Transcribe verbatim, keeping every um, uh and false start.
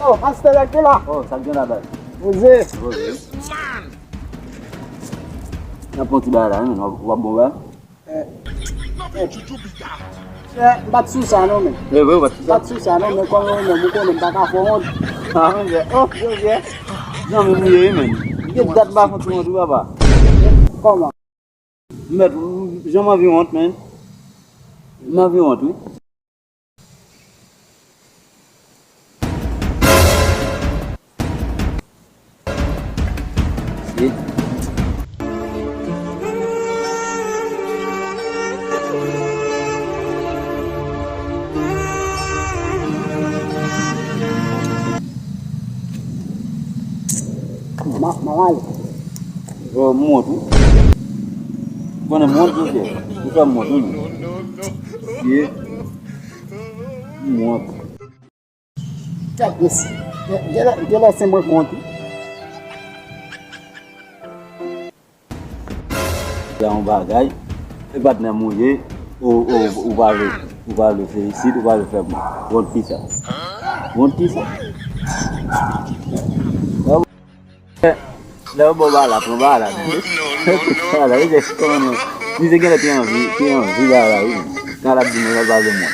Oh, pastè Jacques te la. Oh, sa k gen la, baz? Poze. Poze. N ap pran ti bagay la, wi, men w ap bon, baz. Eh, eh, eh, m pa t sou sa non, men. E vre, w pa t sou sa? M pa t sou sa non, men kòm ou menm, ou konnen m pa ka fè wont. Ah, men, oh, yo, yo. Zanmi m ye, wi, men. Gen dat m pa fè ti wont, wi, papa. Kòman? Mèt, jan m anvi wont, men. M anvi wont, wi. Ma, ma ale. Bon, m wont, wi. Konnen m wont, mesye. Ou fè m wont, wi, men. Mesye. M wont. Gad mesye. Gen, gen lè, gen lè se mwen k wont, wi. La yon bagay, e patnè m ou ye, ou, ou, ou pa vle, ou pa vle fè isit, ou pa vle fè m wont kisa? Wont kisa? Lè yo ba w bala, pran bala. Bala, wi, jès kòman. Misye genlè te anvi, te anvi bala, wi. Kan l ap di mwen, l ap vle mwen.